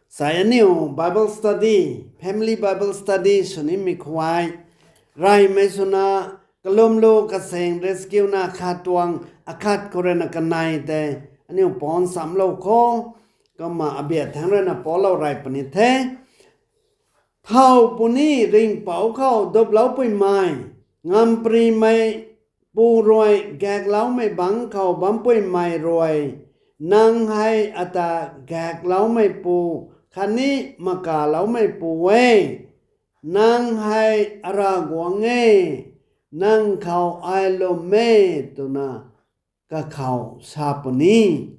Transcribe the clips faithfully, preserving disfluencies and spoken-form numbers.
Sai aniu Bible study, family Bible study swnimei khou hei, reymei swna, kalumlu kaseng rescue na khat tuang akhat khou ruina kanei tei, aniu paan samlou khou, kumna abiat thangc ruina paulou rey puni the. Thow puni ringhpouc khou duploupuimei, ngamparymei pu rui gaekloumei bangc khou bampuimei rui, nang hei ata gaekloumeipui, khatni makaloumeipu e. Nang hei Aravguangc e, nang khou ai lwm e, twna kakhou sa puni.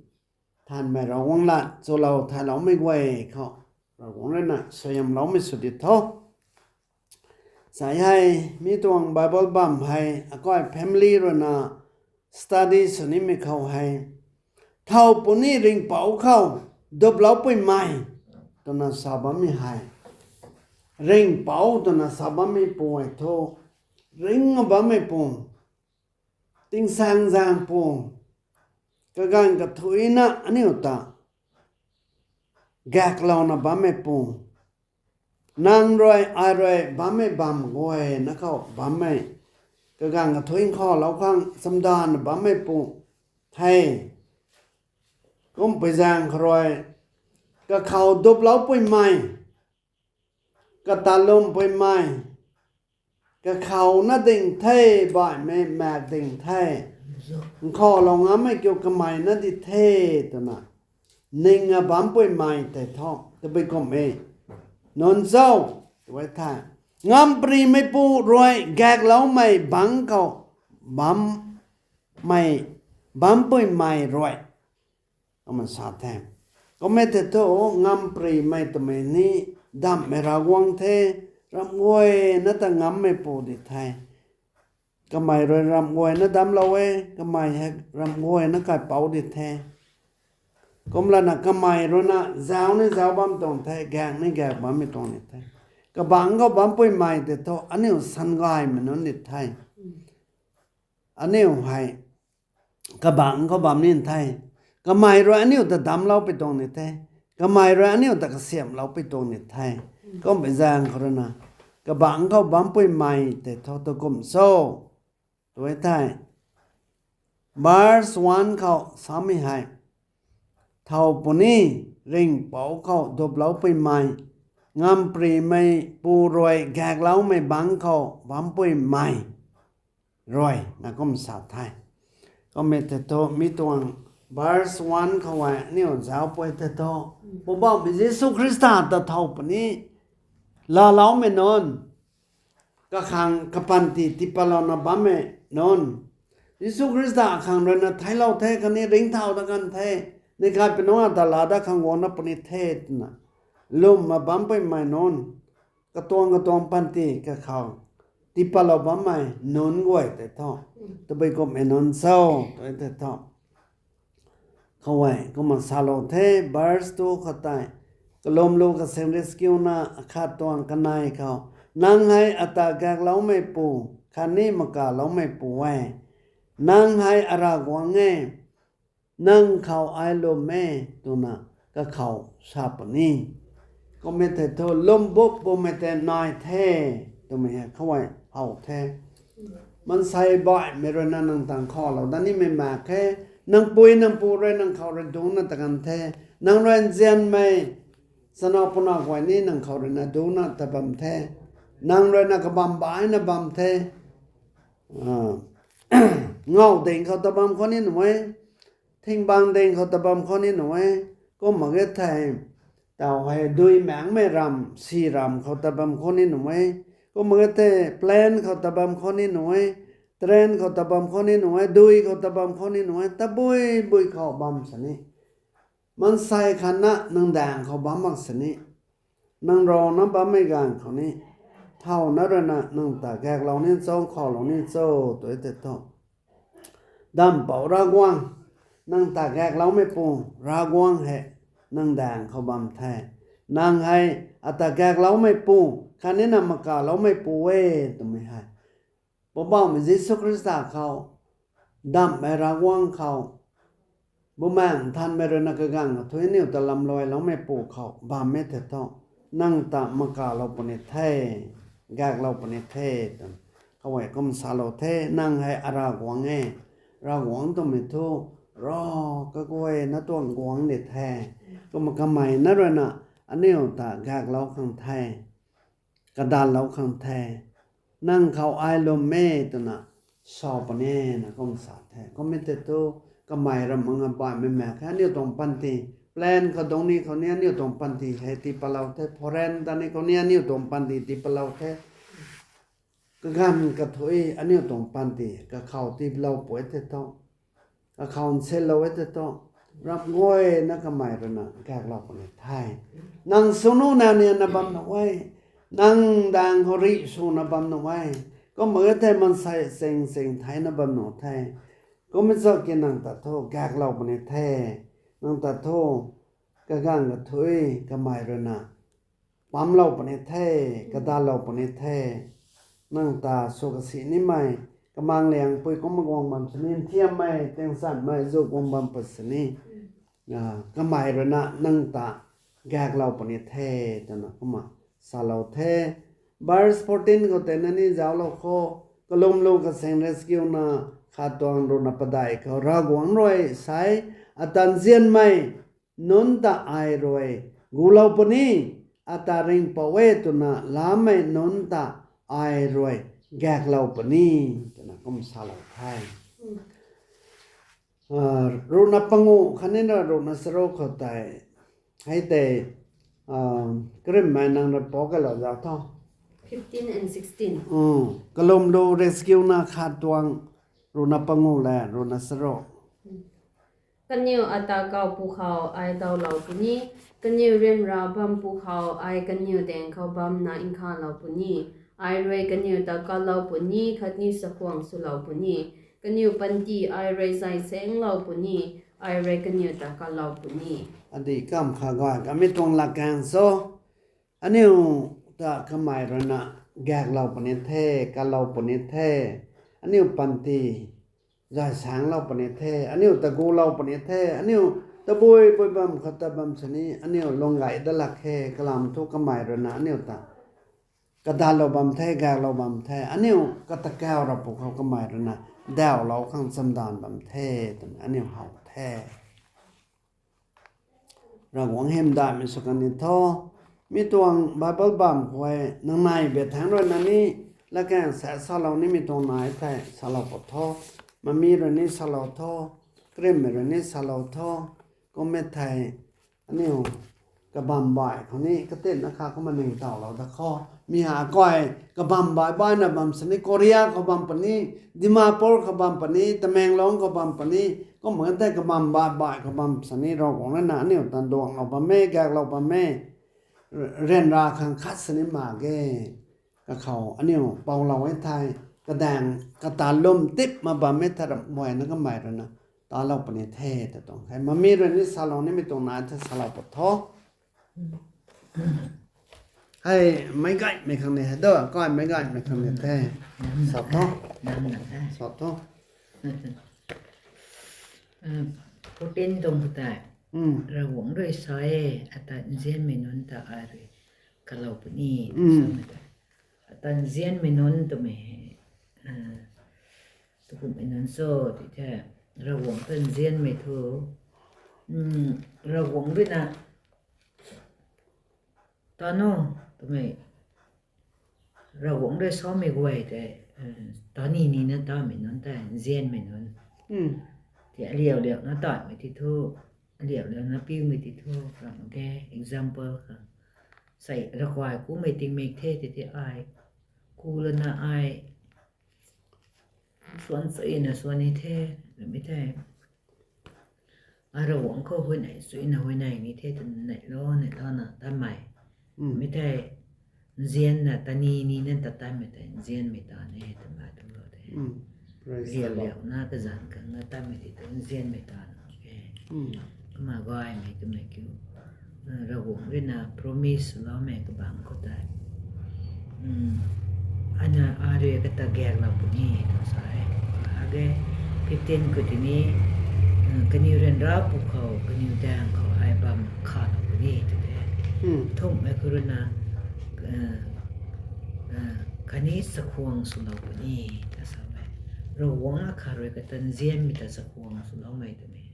Thanmei Ravguangc lat chulou thayloumei guay khou, Ravguangc ruina suaihiamloumei sw di tho. Sai hei, mi tuang Bible bam hei, akai family ruina study swnimei khou hei, thow puni ringhpouc khou duploupuimei, twna sa bammei hei, ringhpouc twna sa bammei pu hei thu, ringna bammei pu, tingsaengzaeng pu, kaganv kathuicna aniu ta gaeklouna bammei pu, nang rui ai rui bammei bam guayna khou bammei, kaganv kathuic nkhavlou khang chamdanna bammei pu the. Kumpui zaeng khou rui, kakhou duploupuimei, kata lwmpuimei, kakhouna ding the, baihmei maek ding the, nkhavlou ngammei kiu kamei na di the, twna ningna bampuimei tei thu tabui kum e. Nunc cho, tw e the, ngamparymeipu rui gaekloumei bangc khou bammei, bampuimei rui, kumna sa the. Kummei tei thu, ngamparymei twmei ni damhmei Ravguangc the, ramh guayna ta ngammeipu di the. Kamei rui ramh guayna damclou e, kamei hei ramh guayna kaipouc di the. Kumlana kamei ruina zauc ni zauc bam tuang the, gaek ni gaek bammei tuang ni the. Kabangc khou bampuimei tei thu aniu sangaymei nunc ni the. Aniu hei kabangc khou bam ni the. Kamei rui aniu ta damcloupui tuang ni the. Kamei rui aniu ta kasiamhloupui tuang ni the. Kumpui zaeng khou ruina, kabangc khou bampuimei tei thu tu kum cho, tw e the. Verse one khou samei hei, thow puni ringhpouc khou duploupuimei, ngamparymeipu rui gaekloumei bangc khou bampuimei rui, na kum sa the. Kummei tei thu mi tuang verse one khou hei aniu zauc pui tei thu, Poubauhmei Jisu Khrista ta thow puni laaloumei nunc, kakhang kapanty tiipatlouna bammei nunc, Jisu Khrista khang ruina theiclou the khatni ringcthau dat kan the, ni khat pui nunc ata laa dat khang guangna puni the, twna lwmna bampuimei nunc, katuang katuang panty kakhou tiipatlou bammei nunc guay tei thu, tabui kummei nunc cho, tw e tei thu, khou e, kumna salou the, verse two khou tei, kalumlu kaseng rescue na akhat tuang kanei khou, nang hei ata gaekloumeipu, khatni makaloumeipu e, nang hei Aravguangc e, nang khou ai lwm e, twna kakhou sa puni. Kummei tei thu lwmbup pumei tei nai the, twmei hei khou e how the. Maansei baihmei ruina nang ta nkhavlou dat nimei mak khe, nang pui nang pu rui nang khou rui dungcna ta kan the, nang rui nzianmei chana puna guay ni nang khou ruina dungcna ta bam the, nang ruina kabam baihna bam the, ngaw ding khou ta bam khou ni nuh e, thingbang ding khou ta bam khou ni nuh e, kumna ge thei, taw hei dui maengmei ramv, si ramv khou ta bam khou ni nuh e, kumna ge thei plane khou ta bam khou ni nuh e, train khou ta bam khou ni nuh e, dui khou ta bam khou ni nuh e, tabui bui khou bam sini. Maansei khatna nang daeng khou bam mak sini. Nang rana bammei ganv khou ni, thow na ruina nang ta gaeklou ni cho, nkhavlou ni cho, tw e tei thu, Dampouc Ravguangc, nang ta gaekloumeipu Ravguangc hei nang daeng khou bam the. Nang hei ata gaekloumeipu, khatni na makaloumeipu e, twmei hei Poubauhmei Jisu Khrista khou, Dampmei Ravguangc khou, Bumaengh Nthanmei rui na kaganv kathuic aniu ta lamluailoumei pu khou bam e the thu, nang ta makalou puni the, gaeklou puni the, twna kaguay kum salou the. Nang hei a Ravguangc e, Ravguangc twmei thu, Rav kaguayna tuang guangc di the. Kumna kamei na rui na aniu ta gaeklou khang the, kadatlou khang the, nang khou ai lwm e twna sa puni na kum sa the. Kum e tei thu, kamei ramh nga baihmei mak khe, aniu tuang panty, plane khou dungc ni khou ni aniu tuang panty hei tii patlou the, foreign ta ni khou ni aniu tuang panty tii patlou the. Kaganv kathuic aniu tuang panty kakhou tii palou pui the thu, kakhou nsilou e the thu, ramh guayna kamei rui na gaeklou puni the. Nang swnu na nianna bam nuh e, nang daeng khou rih swna bam nuh e, kumna e thei maansei ching ching theina bam nuh the. Kum e zauc ki nang ta thu gaeklou puni the, nang ta thu kaganv kathuic kamei rui na pamlou puni the, kadatlou puni the. Nang ta sw kasi nimei, kamang liangpui kumna guang bam sini, nthiammei, tingsanmei zu guang bam pat sini, kamei rui na nang ta gaeklou puni the, twna kumna salou the. Verse fourteen khou tei na ni zauclou kho, kalumlu kasing rescue na khat tuang ruhna padeih khou Ravguangc rui sai, ata nzianmei nunc ta ai rui gulou puni, ata ringhpouc e twna lamei nunc ta ai rui gaeklou puni, twna kum salou the. Ruhna panguh khatni na ruhna charuk khou tei, hei tei, krimei nang rui pou kalou zauc tho. Kalumlu rescue na khat tuang ruhna panguh le ruhna charuk. Kaniw ata kau pwkhou ai dawlou puni, kaniw ryanra bam pwkhou ai kaniw daeng khou bamna nkhavlou puni, ai rui kaniw ta kalou puni khatni chakhwang swlou puni, kaniw panty ai rui zai saenglou puni, ai rui kaniw ta kalou puni. Adih kamv kha gay kamei tuang latkaeng cho. Aniu ta kamei rui na gaeklou puni the, kalou puni the, aniu panty zai saenglou puni the, aniu ta gulou puni the, aniu tabui bui bam khou ta bam sini, aniu lung gay dat lak khe, kalam thu kamei rui na aniu ta kadatlou bam the, gaeklou bam the, aniu kata kau ra pwkhou kamei rui na dawlou khang chamdanv bam the, twna aniu how the. Ravguangc hymdaihmei sw kan ni tho. Mi tuang Bible bam khou e, nang nai bia thaengc rui na ni, latkaeng sa salou nimei tuang nai thei salou pat tho. Mami rui ni salou tho, krimei rui ni salou tho. Kum e thei, aniu kabamv baih khou ni katinna kha kumna ningtowlou da kho. Mi hei akai kabamv baih baihna bam sini Korea khou bam puni, Dimapur khou bam puni, Tamenglong khou bam puni, kumna tei kabamv baih baih khou bam sini Ravguangc rui na aniu ta duanglou bam e, gaeklou bam e, ryanra khang khat sini mak ge. Kakhou aniu poulou e thei, kadaeng kata lwm tip ma bam e thei ramh guayna kamei rui na talou puni the ta tuang khe. Mami rui ni salou nimei tuang nai thei salou pat tho. Hei, meic gaymei khang ni hei do, kai meic gaymei khang ni the. Sa tho. Sa tho. Fourteen tuang khou tei, Ravguangc rui sa e, ata nzianmei nunc ta ai rui kalou puni, samei tei. Ata nzianmei nunc twmei hei, tukumhmei nunc cho ti the, Ravguangc ta nzianmei thu, Ravguangc rui na, tanu, twmei, Ravguangc rui samei guay tei, tani nina tamei nunc tei nzianmei nunc. Ti aliau liauna taimei ti thu, aliau liauna piumei ti thu, ram ge example khang. Sei rakuai kumei tingmik the ti the ai, ku lana ai, suan suina suan ni the, mi the. Ai Ravguangc khou huayney suina huayney ni the twna neilou neilou na tamei. Mi thei, nzianna tani nina ta taimei tei nzianmei ta ni twna twlou the. Liau liauna kazanc khang na taimei ti tu nzianmei ta na e. Kumna gaymei twmei kiu, Ravguangc rui na promise loumei kabangc khou tei, ana ai rui kata gaeklou puni tw sa e. Age, fifteen khou tini, Kaniw ryanra pu khou, kaniw daeng khou ai bam khalou puni tw the. Thumhmei khou ruina, khatni chakhwang swlou puni ta sa e. Ravguangc akhat rui kata nzianmei ta chakhwang swloumei twmei.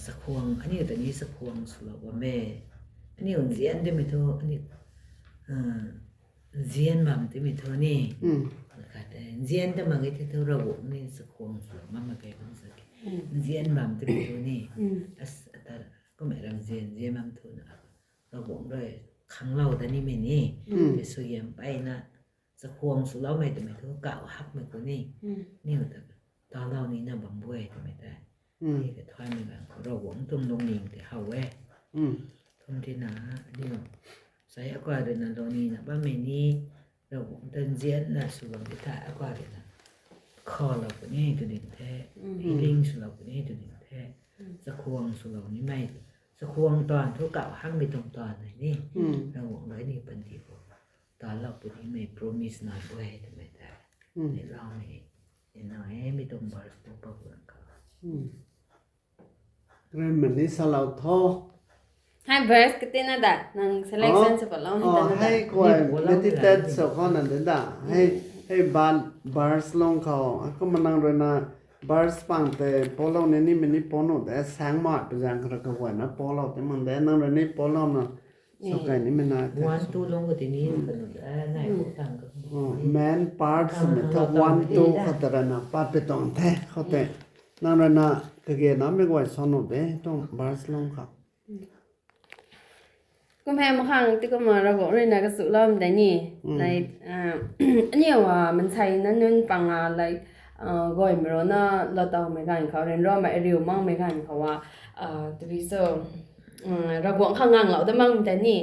Chakhwang, aniu ta ni chakhwang swlou bam e. Aniu nzian timei thu, aniu nzian bam timei thu ni. Khat nzian ta mak ge ti thu Ravguangc ni chakhwang swlou bam mak ge bam sa ke. Nzian bam timei thu ni. Kumna ramzian nzian bam thu na, Ravguangc rui khanglou ta nimei ni. Tei suaihiam mpeyna chakhwang swloumei twmei thu kau hakmei khou ni. Niw ta talou nina bam e twmei tei. Tei kathaymei ganv khou Ravguangc tuang lungning tei how e. Kum tina, aniu sai akai ruina lou nina bammei ni, Ravguangc ta nzianna sw bam ti thei akai ruina khalou puni tw ding the, healing swlou puni tw ding the. Chakhwang swlou nimei, chakhwang taanv thu kau hakmei tuang taanv hei ni. Ravguangc rui ni panty khou talou punimei promise nai e twmei tei. Ni loumei, ni nai e mi tuang verse tu pa guang kha. Rammei ni salou tho. Hei verse katina da, nang selection sa palou ni ta na da. Hei kuay meditate sa khou na de da. Hei, hei verse lung khou, kumna nang ruina verse pang tei palou ni nimei ni panuh de, saengmei pazang khara kaguayna palou ti mang de, nang rui ni palouna. Sa kai nimei na the. One, two lung khou tei ni panu, nai khou tang ka. Main part swmei thu one, two khou ta ruina pat pi tuang the khou tei. Nang ruina kage namei guay sa nuh de tuang verse lung khou. Kum hei makhang ti kumna Ravguangc ruina kasulou de ni. Like, aniu a mansei na nunc pang a, like, gaymei rui na lou tawmei ganv khou, ryanramei ariu makmei ganv khou a, tabui cho, Ravguangc khang nganglou da makmei ta ni.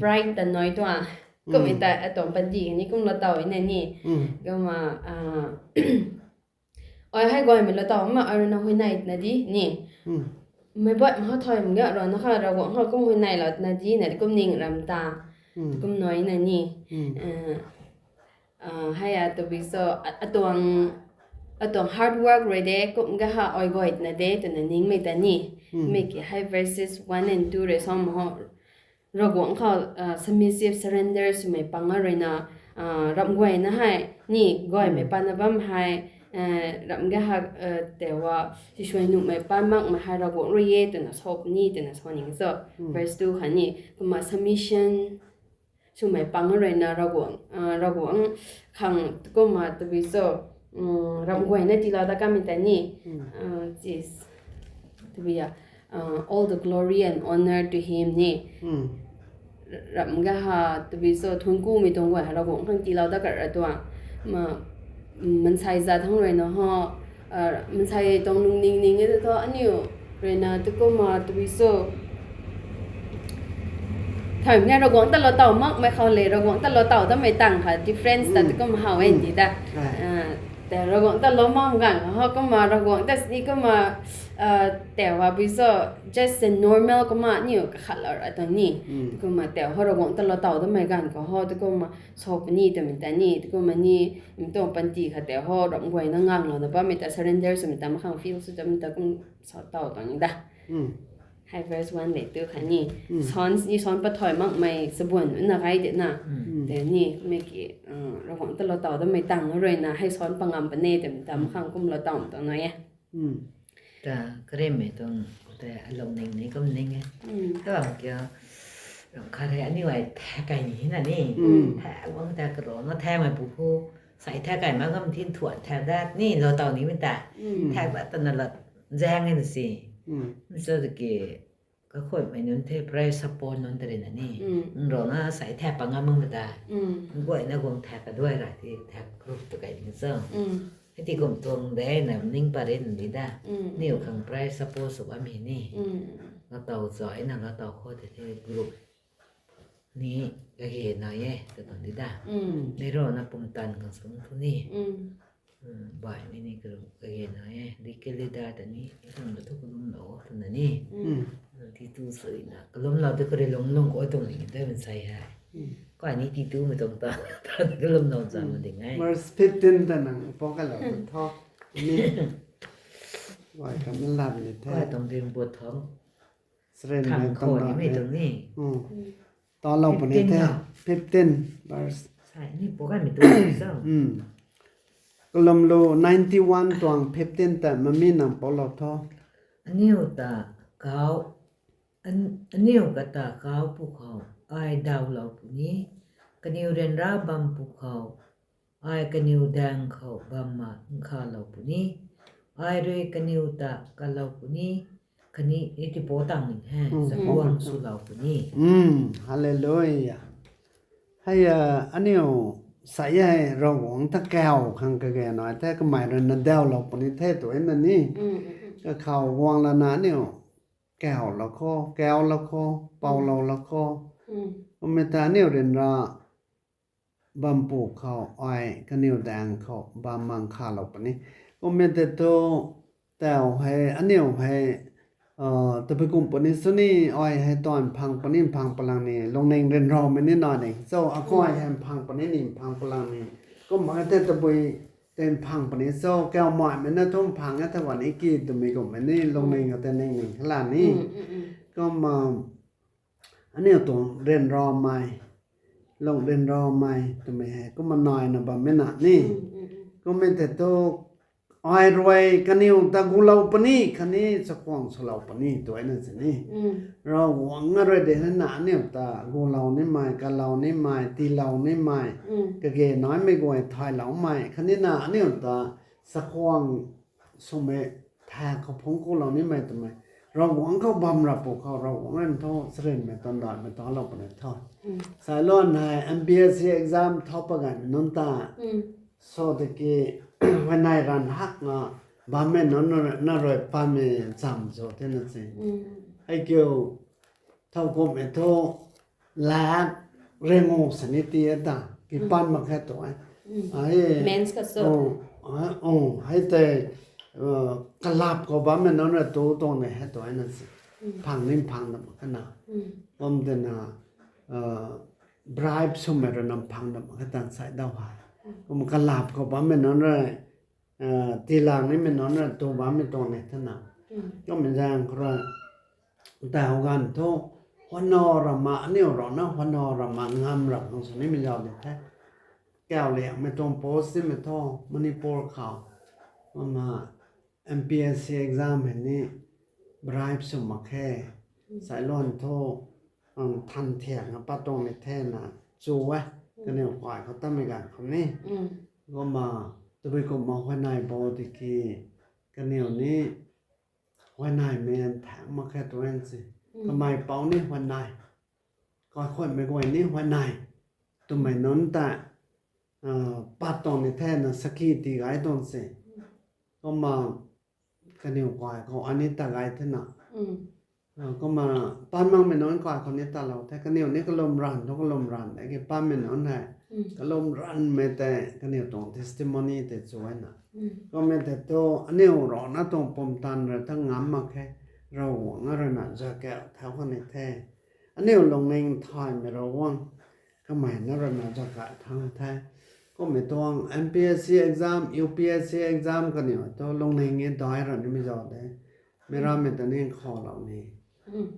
Pride ta nai tuang. Kummei ta atuang panty ni kum lou taw na ni. Kumna, ai hei gaymei lou taw ma, ai ruina huayney na di ni. Meic baihmei khou thay mak ga rana kha Ravguangc khou kum huayneylou na di na di kum ning ram ta. Kum nai na ni. Hei a tabui cho, atuang, atuang hard work rui de kum ga ha ai gay na de twna ningmei ta ni. Mei ki hei verses one and two rui sa mak ho. Ravguangc khou submissive, surrender swmei pang a ruina, ramh guayna hei ni gaymei patna bam hei, ramh ga ha, tei wa, sisuai nuhmei pat makmei hei Ravguangc rui e twna sa puni twna sa ning cho. Verse two kha ni, kumna submission swmei pang a ruina Ravguangc, Ravguangc khang kumna tabui cho, ramh guayna tiilou da kamei ta ni. Tabui a, all the glory and honor to him ni. Ramh ga ha tabui cho thuanckumei tuang guay ha Ravguangc khang tiilou da kar ra tuang. Mansei zat thangc ruina ho, mansei tuang lungning ning e tu thu aniu ruina tu kumna tabui cho thaymei Ravguangc ta lou taw makmei khou le Ravguangc ta lou taw damei tang kha difference ta tu kumna how e ti da. Tei Ravguangc ta lou makmei ganv khou ho kumna Ravguangc ta sini kumna, tei wa bui cho just a normal kumna aniu kakhatlou ra tuang ni. Kumna tei ho Ravguangc ta lou taw damei ganv khou ho tu kumna sa puni twmei ta ni, tu kumna ni, mi tuang panty kha tei ho ramh guayna nganglouna bammei ta surrender swmei ta makhang feel sw tamei ta kum sa taw tuang ni da. Hei verse one le tu kha ni. San, ni san pathay makmei sabuan na gay de na. Tei ni, mei ki, Ravguangc ta lou taw damei tang ruina hei san pangam pa ne twmei ta makhang kum lou taw tuang na e. Ta, karemmei tuang, tei alou ning ni kum ning e. Tabang kiu, ramh khat hei aniu ai thak kai ni na ni. Thak guang ta karana thakmei pu khu, sai thak kai mak gam thin thuan thak dat ni lou taw nimei ta. Thak dat twna lou zaeng e na si. Mi cho tiki, kakhuaimei nunc the prize support nunc ta rina ni. Nrana sai thak pa ngam makmei ta. Guayna guang thak kaduai ra ti thak group tu kai ni cho. Hei ti kum tuang de na ning pa rin di da. Niw khang prize support sw bammei ni. Lou taw cho, ai na lou taw khou tei the group ni kage nai e, ta tuang di da. Mei rana pumtan khang sung tu ni. Baihmei ni kalum kage nai e, di ke leader ta ni, kalum lou tu kalumlou twna ni. Ti tu suina, kalumlou tu kare lung lung khou tuang ni, tei mansei hei. Kai ni ti tumei tuang ta, ta kalumlou zan ma ding e. Verse fifteen ta nang pang kalou tu tho. Ni. Ai, kamei lat ni the. Ai, tang ding bo thang. Sren thang khou ni mei tuang ni. Talou puni the. Fifteen verse. Sai ni bo kai mei tuang zau. Kalum lu ninety-one tuang fifteen ta mami nang pou lou tho. Aniu ta kau, an, aniu kata kau pu khou ai daw lou puni. Kaniw ryanra bam pu khou ai kaniw daeng khou bam ma nkha lou puni. Ai rui kaniw ta kalou puni. Khatni iti po tang ning he, sakuang swlou puni. Hallelujah. Hei, aniu sa e Ravguangc ta kau khang kage nai the, kamei rui na daw lou puni the tw e na ni. Kakhou guang lana aniu kau lou kho, kau lou kho, pou lou lou kho. Kummei ta aniu ryanra bam pu khou ai kaniw daeng khou bam ma nkha lou puni. Kummei tei thu tau hei, aniu hei, tabui kum puni sw ni, ai hei tuan mphang puni, mphang palang ni lungning ryanramei ni na ni. So, akai hei mphang puni ni, mphang palang ni. Kumna tei tabui tei mphang puni. So, kaumaimei na thu mphang e the wan e ki twmei kummei ni lungning a tei ningning khala ni. Kumna aniu tuang ryanramei, lung ryanramei twmei hei kumna naina bammei na ni. Kummei tei thu ai rui kaniw ta gulou puni khatni chakhwang swlou puni twna sini. Ravguangc a rui de na aniu ta gulou nimei, kalou nimei, tiilou nimei, kage naimei guay thayloumei khatni na aniu ta chakhwang swmei, tha khou phungc kulou nimei twmei, Ravguangc khou bam ra pu khou Ravguangc rui thu charynmei tandaimei talou puni tho. Sailuan hei M P S C exam thau pa gaymei nunc ta, so tiki huayney ranv hakna bammei nunc na rui pammei cham cho the na si. Hei kiu thowkumhmei thu lak ringu sini ti e ta, ki pan mak khe tu e. Hei tei kalap khou bammei nunc rui tu tuang ni hei tu e na si. Phang ni phang na mak khe na. Kum tei na bribe swmei rui na phang na mak khe tan sai dau hei. Kum kalap khou bammei nunc rui tiilang nimei nunc rui tu bammei tuang ni the na. Kummei zaeng khou rui tau ganv thu huanna rama, aniu rana huanna rama ngam ra khang sw nimei zau di the. Kauliangmei tuang post timei thu Manipur khou, kumna M P S C exam hei ni bribe sw mak khe. Sailuan thu than thiakna pat tuang ni the na chu e. Kaniw kai khou tamei ganv khou ni. Kumna tabui kumna huayney bo tiki kaniw ni huayneymei nthaeng mak khe tu e si. Kamei pou ni huayney, kaikhuanhmei guay ni huayney twmei nunc ta pat tuang ni the na, sakhi tii gay tuang se. Kumna kaniw kai khou ani ta gay the na. Kumna pan makmei nunc kai khou ni talou the, kaniw ni kalum ranv thu kalum ranv de ki panmei nunc hei kalum ranvmei tei kaniw tuang testimony tei chu e na. Kummei tei thu aniw rana tuang pumtan rui ta ngam mak khe, Ravguangc a rui na zakau thau khang ni the. Aniu lungning thaymei Ravguangc, kamei na rui na zakau thau the. Kummei tuang M P S C exam, U P S C exam kaniw thu lungning e dai ra nimei zau de. Meic rammei ta ni khaulou ni,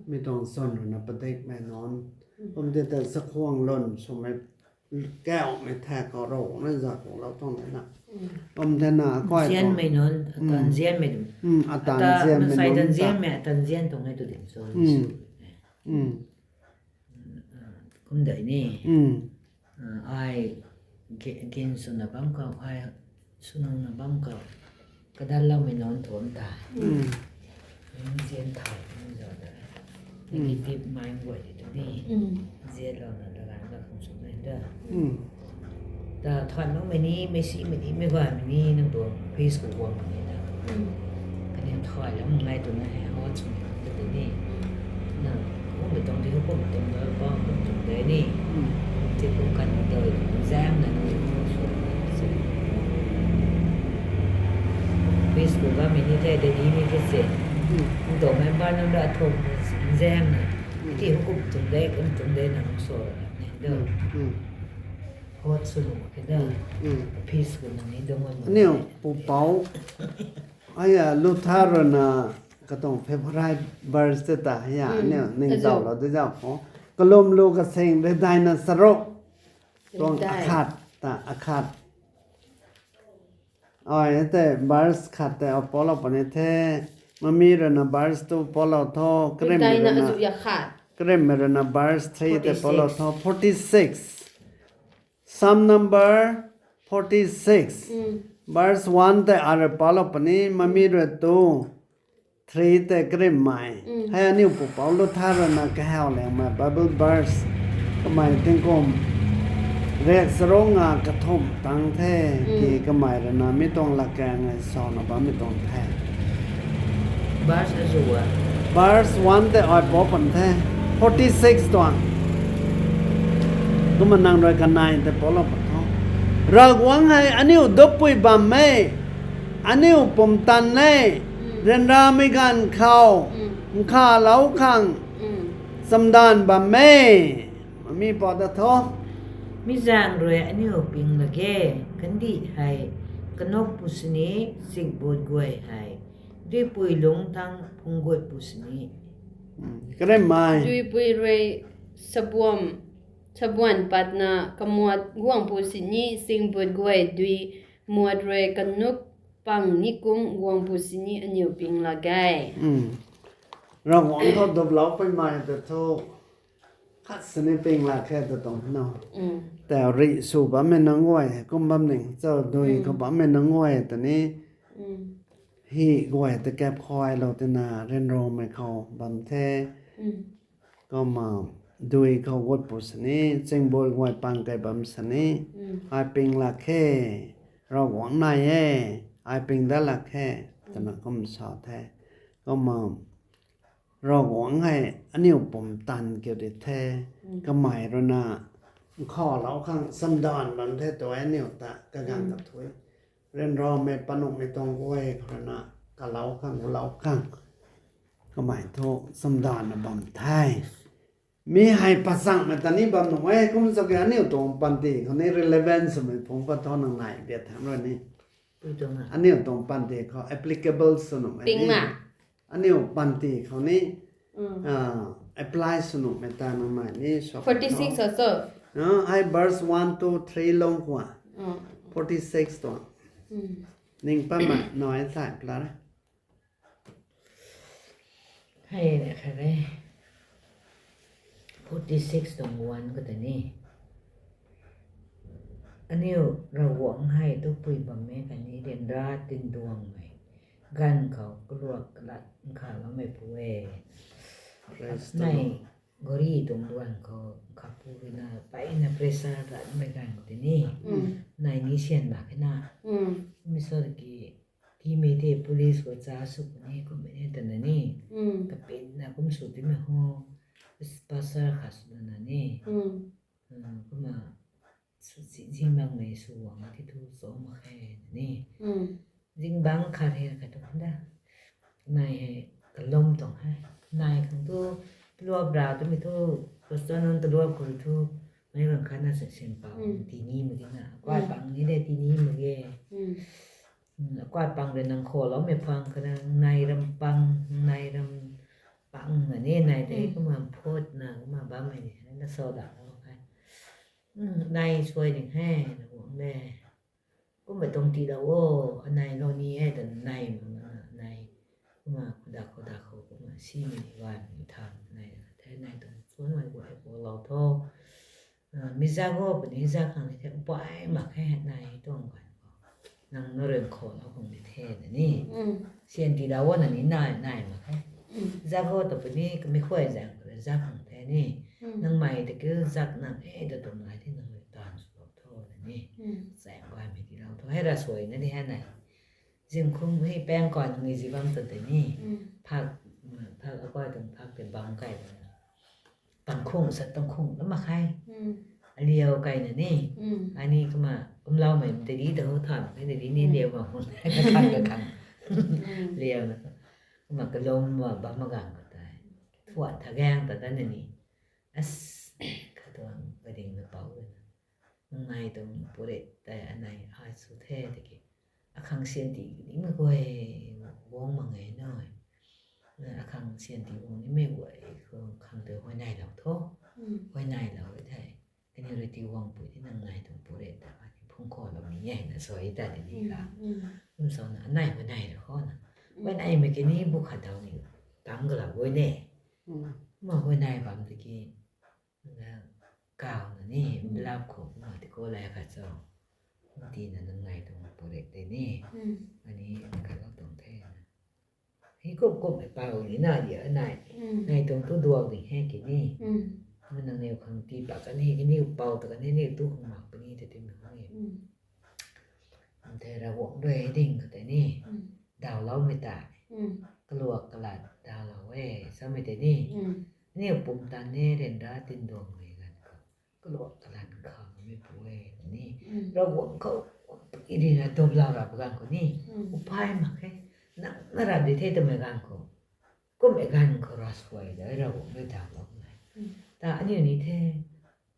mi tuang chwn rui na padikmei nunc, kum tei ta chakhwang lwn swmei, kaumei thak khou Ravguangc na zakau lou tuang de na. Kum tei na akai tuang nzianmei nunc, ata nzianmei, ata nzianmei nunc ta, nzianmei ata nzian tuang e tu din so. Kum dei ni ai gin swna bam khou, ai swnuhna bam khou kadatloumei nunc tuang ta nzian thau ni zau de. Negative mind guay di tu ni nzianlouna ta ganv la khang swmei ta, ta thuan makmei ni, meic simei ni, meic gaymei ni nang tuang office khou guangmei ni na, kaniw thaylou mak nai twna hei hot swmei khang ta tu ni, na, kummei tuang ti, kummei tuang ta, pa kum tuang de ni, ti kum kan doi nzianna ni office khou bammei ni the, de ni ni the se. Nang tuang member nunc ra thum nzianna, ti kum tuang de, kum tuang de nang sa ra ni do. Hot sw nuh mak khe da. Office khou nang ni dungc aniu pupouc Aya, Luther rui na katuang favourite verse te ta, ya, Mm, aniu ning azou. Tau lou de zau khou. Kalum lu kasing, rui daina charuk. Tuang Rui dai. Akhat ta, akhat. Ai, tei verse khat tei apolou puni the. Mami rui na verse two apolou tho, Rui krim daina rui na, azu ya khat. Krim rui na verse three tei apolou tho, forty-six. Psalm number forty-six. Mm. Verse one tei arui palou puni, mami rui tu. Three tei krim mai. Mm. Hei aniu pupouc Luther rui na kahaw liangmei Bible verse. Kamei tingkum riak charuk nga kathumh tang the, Mm. ki kamei rui na mi tuang latkaeng e sauna bammei tuang the. Verse azu a. Verse one tei ai pou pan the. Forty-six tuang. Kumna nang rui kanei tei palou pan tho. Ravguangc hei aniu duppui bam e. Aniu pumtan e. Mm. Ryanramei ganv khou. Mm. Nkhavlou khang. Mm. Chamdan bam e. Mami pou da tho. Mi zaeng rui aniu ping lak ge, kandih hei kanuk pu sini, singbut guay hei duipui lungc thang phungc gut pu sini. Hmm, karemmei. Duipui rui sabuam, sabuan patna kamuat guang pu sini, singbut guay dui muat rui kanuk pang ni kum guang pu sini aniu ping lak ge. Hmm. Ravguangc thu duplou puimei ta thu khat sini ping lak khe ta tuang no. Mm. Tau rih sw bammei nunc guay, kum bam ning, chau dui Mm. khou bammei nunc guay ta ni, Mm. hi guay ta kap khuailou tina ryanramei khou bam the. Mm. Kumna dui khou gut pu sini, chingbut guay pang kai bam sini, Mm. ai ping lak khe, Ravguangc nai e, ai ping dat lak khe, twna kum sa the. Kumna Ravguangc hei aniu pumtan kiu di the, Mm. kamei rui na nkhavlou khang chamdan bam the tu aniu ta kaganv Mm. kathui. Ryanramei panuhmei tuang guay khou rui na kalou khang, kalou khang. Kamei thu chamdan na bam the. Mi hei pachangmei ta ni bam nuh e, kum sa ki aniu tuang panty khou ni relevance swmei phungc pat tho nang nai biat thang rui ni. Pui tuang a. Aniu tuang panty khou applicable sw nuh e ni. Ping ma? Aniu panty khou ni, Mm. ah, apply sw nuhmei ta nang nai ni sa Forty-six tho. Also. Ah, ai verse one, two, three lung khou. Mm. Forty-six tuang. Mm. Ning pat ma nai thai pla re. Hei na khat e. Forty-six tuang one khou ta ni. Aniu Ravguangc hei duppui bam e khatni ryanra tinduangmei ganv khou kaluak kalat nkhavloumei pu e. Praise the Lord. Nai gari tuang duan khou nkhavpu rui na mpeyna pressure ranmei ganv khou tei ni. Mm. Nai ni syan mak khe na. Mm. Mi sw ki Timei the police khou cha sw puni kummei ni twna ni. Mm. Kapinna kum sw timei ho. Pastor khat swna ni. Mm. Mm, kumna sw zi-, zingbangmei sw guang ti thu cho mak khe ni. Mm. Zingbang khat he khat tu da. Nai hei kalum tuang he. Nai khang tu, taluap ra twmei thu, pastor nunc taluap khou thu, mei bang khat na sa sian pau, Mm. tini mak ge na. Kuat Mm. pang ni de tini mak ge. Mm. Mm, kuat pang de nang khou loumei pang, kana nai ram pang, nai ram pang na ni, nai de Mm. kumna phut na, kumna bammei ni, na so da lo khe. Mm, nai suai ding he, na guang de. Kumna tuang ti da o, anai lou ni e, ta nai mak na, nai. Kumna khuda khuda khou, kumna simei ni wan, ni tham, nai, the nai tuang, suan mai guay khou lou tho. Ah, mi zak o, puni zak khang ni the, upai mak khe, nai tuang guay khou. Nang na ryan khou lou khang ni the, na ni. Mm. Sian ti da o, na ni nai, nai mak khe. Mm. Zak o, ta puni, kami khuay zak, zak khang the ni. Mm. Nang mei ta kiu zak nang e, ta tuang nai the, nang rui tan sw lou tho, na ni. Mm. Zak guay mi ti lou tho, hei ra suai na ni, hei nai. Zingkhum hei pang kwan ni zi bam ta tei ni. Mm. Phak, mm, phak akai tuang phak tei bam kai bam. Tangkhung sa tangkhung la mak khe. Mm. Aliau kai na ni. Mm. Ani kumna, kumlau mei tei di ta ho tham, kai tei di ni Mm. liau bam hon. Kakhang, kakhang. Mm. Liau na. Kumna kalum ma bam ma gang ka tei. Thuan tha gang ta ta na ni. As, katuang kading na pau na. Nang nai tuang purit tei anai ai sw the tiki. Akhang sian ti ni mak guay, guang mak nge nai. Akhang sian ti guang nimei guay khou khang tei huayneylou tho. Huayneylou e thei. Kaniw rui ti guang pui ti nang nai tuang pu re ta, ani phung khou lou ni e na sa e ta ni ni la. Kum sa na, anei huayney ra khou na. Huayneymei kini bu khat daw ni tang kalou guay ne. Ma huayney bam tiki, na, kaw na ni, lap khou ma ti khou lai khat cho. Tina nang nai tuang pu re tei ni. Ani khat lou tuang the na. Hei kum kum e pau ni na dia nai. Nai tuang tu duak ding he kini. Ma nang niw khang ti pa kan he kini, pou ta kan he ni tu khang mak puni te ti mi khang e. Ante Ravguangc rui ding kha tei ni. Dawloumei tei. Kaluak kalat dawlou e, samei tei ni. Aniw pumtan ni ryanra tinduangmei ganv khou kaluak kalat khou mei pu e ni. Ravguangc khou irina duplou ra pa ganv khou ni. Upai mak khe. Nang na ra di the twmei ganv khou. Kummei ganv khou ra suai da Ravguangc rui dawloumei. Ta aniw ni the.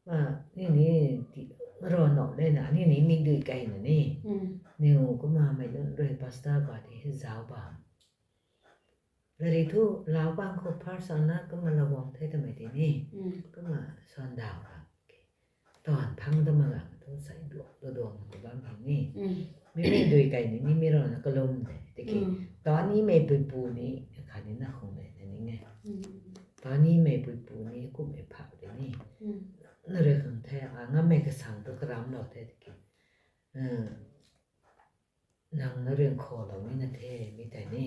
Ma, aniw ni ti, ro no le na, aniw ni mikdui kei na ni. Niw kumna mei nunc rui pastor ba ti he zauc bam. Lari thu, lau bam khou first ana kumna Ravguangc the twmei ti ni. Kumna sandaw bam. Taanv phang ta ma ganv thu sai duak, duak, duak na bam hei ni. Mi mikdui kei ni, ni mi rana kalum de. Tiki, tanimei puipu ni, khatni na khang le na ni nge. Tanimei puipu ni, kummei phau de ni. Na rui khang the, a ngammei kasang tu karamlou the tiki. Nang na rui kholou ni na the, mi tei ni.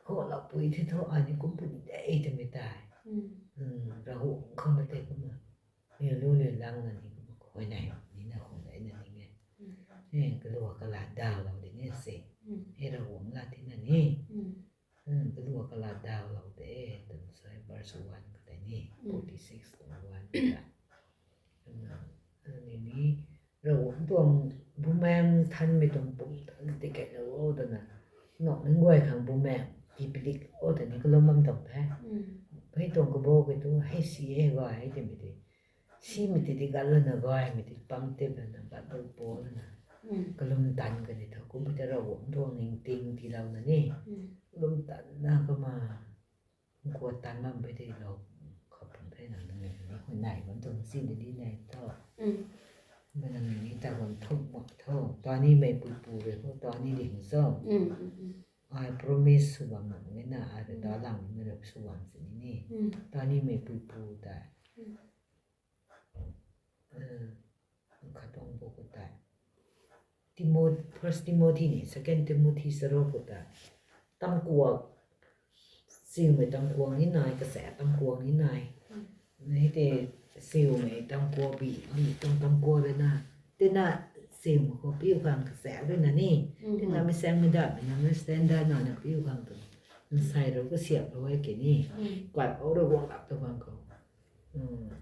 Kholoupui the thu, ani kum puni de twmei tei. Ravguangc khou na tei kumna. Niw lu niw lang na ni kumna huayney ni na khang le na ni nge. Kaluak kalat dawlou di ni se. Hei Ravguangc lat ti na ni. Kaluak kalat dawlou de, twna sa e verse one khou tei ni, forty six tuang one khou tei. Ni ni, Ravguangc tuang Bumaengh Nthanmei tuang pumtan tikeilou o twna, nokning guay khang Bumaengh ti padik o twna kalum bam tuang the. Hei tuang kabou kei tu, hei si e gay e twmei ti. Simei ti ti gat lana gaymei ti pam tip lana Bible pau lana. Kalum tan kani thu kummei ta Ravguangc tuang ningting tiilouna ni. Kalum tanna kumna. Kua tan bam pui ti lou khou pang the na nang ni huayney bam tuang si di di nai tho. Kumna nang ni ta bam thuk mak tho. Tanimei puipu rui khou tani ding cho. Ai promise sw bam mak nge na, ai rui dalang nimei rui sw bam sini ni. Tanimei puipu tei. Khat tuang bu khou tei. Timo-, First Timothy ni, Second Timothy charuk khou tei. Tamkuak, siumei tamkuak ni nai, kasa tamkuak ni nai. Hei tei siumei tamkuak bi, bi tuang tamkuak rui na. Tina siumei khou piu khang kasa rui na ni. Tina mei saengmei datmei na, mei standard na na piu khang tu. Nsei rui kasiamhlou e kini. Kuat ou rui guang lap tu khang khou.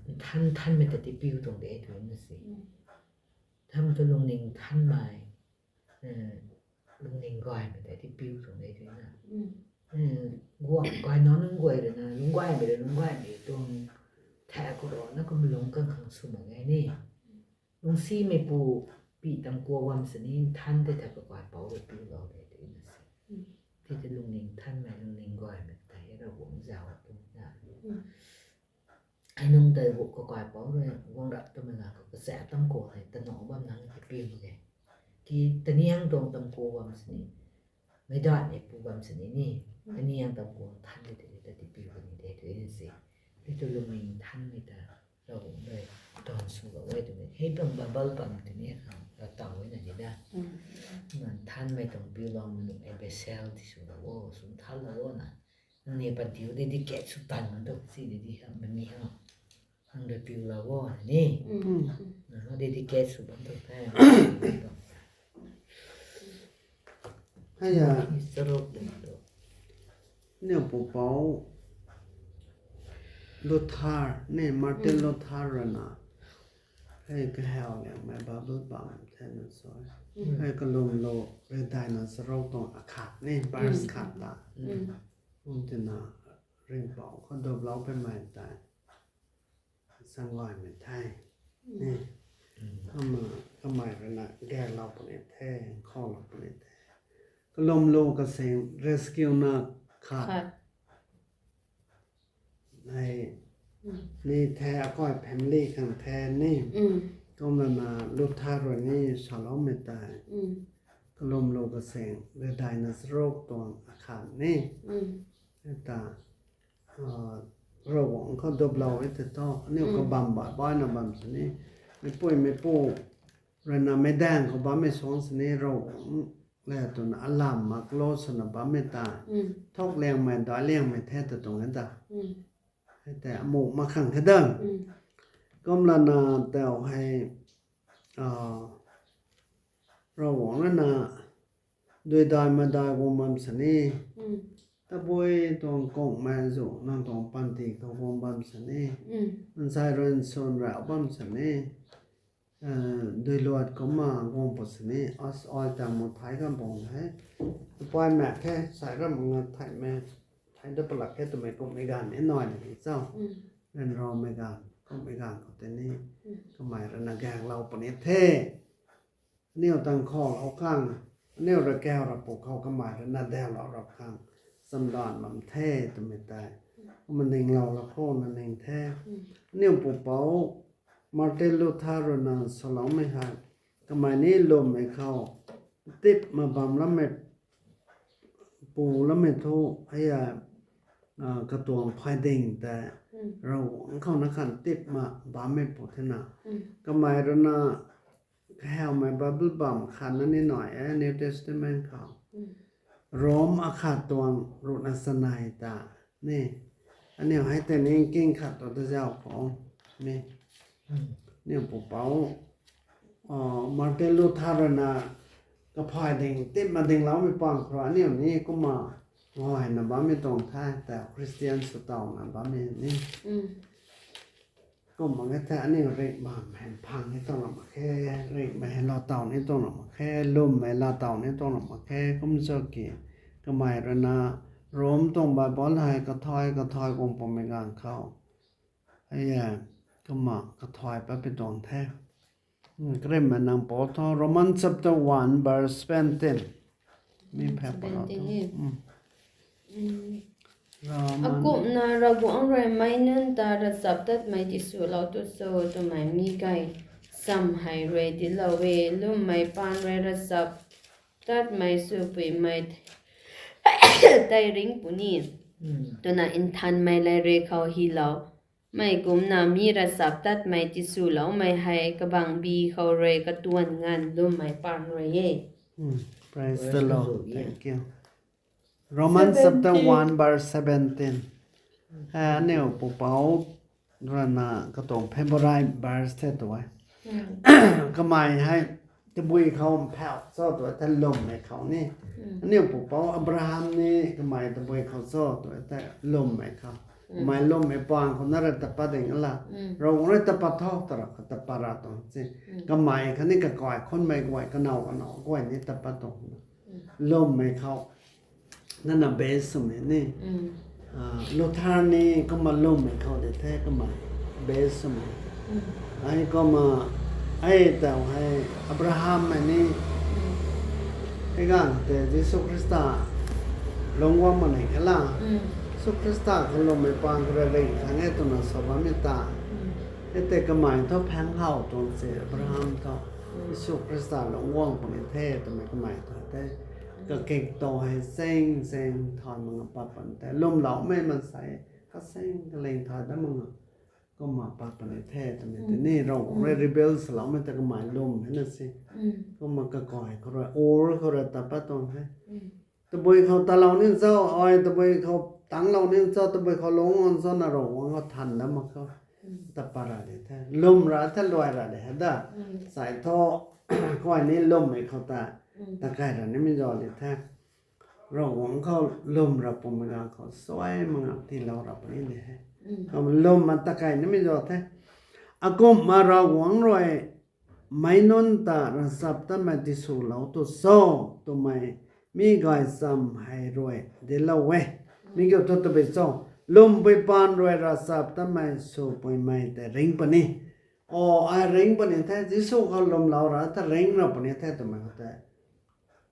Nthan, nthanmei ta ti piu tuang de twna si. Nthan tu lungning nthanmei, lungning gaymei ta ti piu tuang de twna. Guang gay na nunc guay rui na, lungc gaymei rui, lungc gaymei tuang thak khou rui na kum lungc kang khang sw mak ge ni. Lungcsimeipu pi tam kua bam sini nthan tei ta kakai pou rui piulou de twna si. Ti tei lungning nthanmei, lungning gaymei ta hei Ravguangc zauc twna. Hei nung tei bu kakai pou rui guang rap twmei ganv khou kasa tam kua hei tanow bam nang ti piu mak ge. Ki taniang tuang tam kua bam sini, meic datmeipu bam sini ni, taniang tam kua nthan tei tei ta ti piu kani de twna si. Ti tu lungning nthanmei ta Ravguangc rui tuang swlou e twmei. Hei tuang Bible bam twmei khang ravtaw e na ni da. Nthanmei tuang piuloumei nuh e, vessel ti swlou o, sw nthanlou o na. Nangniw panty dedicate sw tan man tu si de di ha, mami ha. Nang rui piulou o na ni. Nang dedicate sw bam tu the. Hei ya, charuk ni tu. Niw pupouc Luther, ni Martin Luther rui na. Hei kahaw liangmei Bible bam thena sa. Hei kalumlou rui daina charuk tuang akhat ni, verse khat ta. Kum tina ringhpouc khou duplou paimei tei. Sanggaymei the. Ni. Kumna kamei rui na gaylou puni the, khoulou puni the. kalumlu kasing rescue na khat. Khat. Hei, mm, ni the akai family khang the ni. Mm. Kumna na Luther rui ni saloumei tei. Mm. Kalumlu kasing redai na charuk tuang akhat ni. Mm. Hei ta, ah, Ravguangc khou duplou e tei thu, aniu, mm, kabam bai bai na bam sini. Meipui meipu rui na meicdaeng khou bammei suang sini Ravguangc le twna alam mak lo swna bammei ta. Mm. Thuk liangmei, dai liangmei the ta tuang e ta. Mm. Hei tei amu mak khang the da. Mm. Kumlana tau hei, ah, Ravguangc rui na dui dai ma dai guang bam sini. Mm. Tabui tuang kungmei zu nang tuang panty khou guang bam sini. Mm. Mansei rui nsun rau bam sini. Eh, dui luat kumna guang pw sini, as ai tang mu thai kan bang the. Tupai mak khe, sai ram nga thai me, thai da palak khe twmei kummei ganv ni nai ni cho. Mm. Ryanramei ganv, kummei ganv khou tei ni, mm, kamei rui na gaeklou puni the. Aniu tang khou lou khang, aniu rui kau rap pu khou kamei rui na daw lou rap khang, chamdan bam the twmei tei. Kumna ninglou la khou na ning the. Mm. Aniu pupouc, Martin Luther rui na saloumei hei, kamei ni lwmmei khou, tip ma bam lammei, pu lammei thu, hei a, ah, katuang phay ding tei, mm, Ravguangc khou na khan tip ma bammei pu the na. Mm. Kamei rui na, kahawmei Bible bam khat na ni nai e, New Testament khou. Mm. Rom akhat tuang ruhna chanei ta ni. Aniu hei tei ni king khat tu ta zau khou ni. Mm. Aniu pupouc, ah, Martin Luther rui na kaphay ding, tip ma dingloumei pang khou rui aniu ni kumna ngaina bammei tuang the, ta Christian sw tauna bammei ni. Mm. Kumna nge the aniu ringh bam hei phang ni tuang lam mak khe, ringhmei hei laa taw ni tuang lam mak khe, lwmmei laa taw ni tuang lam mak khe, kum cho ki, kamei rui na, Rom tuang Bible hei kathai, kathai guang pwmei ganv khou. Hei e, kumna kathai pat pi tuang the. Hmm, karimei nang pou tho, Romans chapter one verse seventeen. Mi phe pala tho. Seventeen e. Hmm. Hmm. Roman. Akumna Ravguangc rui meic nunc ta ravchaptatmei tiswlou tu cho twmei mi gay cham hei rui dinclou e, lwmmei paan rui ravchaptatmei swpuimei tei ringc puni. Hmm. Twna nthanmei latrik khou hylou mei kumna mi ravchaptatmei tiswloumei hei kabangbi khou rui katuan nganv lwmmei paan rui e. Hmm. Praise the Lord. Praise the Lord. Yeah. Thank you. Romans chapter seventeen. One verse seventeen. Hei aniu pupouc rui na katuang favourite verse the tu e. Hmm. Kamei hei tabui khou mphau cho tu e the lwmmei khou ni. Hmm. Aniu pupouc Abraham ni kamei tabui khou cho tu e the lwmmei khou. Hmm. Kamei lwmmei paan khou na rui tat pat ding la. Hmm. Ravguangc rui tat pat tho, ta ra kha tat pat ra tuang se. Hmm. Kamei khatni kakai khunmei guay, kanow kanow guay ni tat pat tuang. Lwmmei khou nana base swmei ni. Mm. Ah, Luther ni kumna lwmmei khou de the kumna base swmei. Mm. Ai kumna, ai tau hei Abraham mei ni. Mm. Hei ganv tei Jisu Khrista lungc guang mak ni khe la. Mm. Jisu Khrista khou lwmmei paan khou rui ring khang e twna sa bammei ta. Mm. Hei tei kamei thu phaeng how tuang se Abraham thu. Mm. Jisu Khrista lungc guang puni the twmei kamei thu the. Kakik ta hei seng seng thay mak nga pat puni the. Lwmloumei maansei kaseng kaling thay dat mak nga kumna pat puni the twmei tei ni Ravguangc rui reveal swloumei ta kamei lwm hei na se. Mm. Kumna kakai khou rui, ur khou rui tat pat tuang the. Mm. Tabui khou talou ni cho, ai tabui khou tanglou ni cho, tabui khou lungc guang cho na Ravguangc khou than dat mak khou. Mm. Tat pat ra de the. Lwm ra the, luai ra de he da. Mm. Sai thu, koi ni lwmmei khou ta. Mm. Takai ra nimei zauc de the. Ravguangc khou lwm ra pumei ganv khou suai mak nga tiilou ra puni de he. Mm. Kumna lwm ma takai nimei zauc the. Akumna Ravguangc rui meic nunc ta ravchaptatmei tiswlou tu cho twmei mi gaychamv hei rui dinclou e. Mi kiu thu tabui cho, lwmpui paan rui ravchaptatmei swpuimei tei ringc puni. O, ai ringc puni the, Jisu khou lwmlou ra the, ringc ra puni the twmei khou tei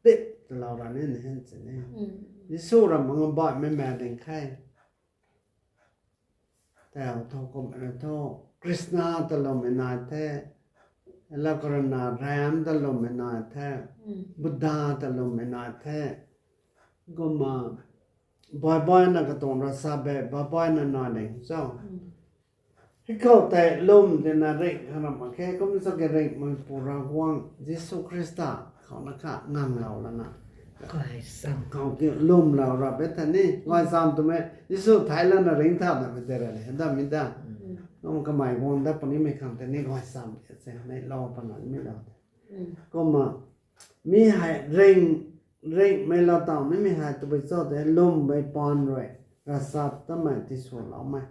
tip talou ra ni na hin si ni. Jisu ram manga baihmei ma ding khe. Tau thu kum thu Krishna talwmmei nai the, lakarana Ram talwmmei nai the, Buddha talwmmei nai the, kumna baihbaihna katuang ravchapbe baihbaihna nai ding cho. Hikhou tei lwm tina ringh kha ram mak khe, kum sa ki ringhmei pu Ravguangc Jisu Khrista khou na kha nganglou lana, khou ki lwmlou ra be tha ni, gaychamv twmei Jisu theic lana ringc tha na be tei ra ni, hei da mi da. Kum kamei guang dat punimei khang tei ni gaychamv ti se neilou pana mi lou. Kumna mi hei ring, ringhmei lou taw nimei hei tabui cho tei lwmmei paan rui ravchap tamei tiswloumei.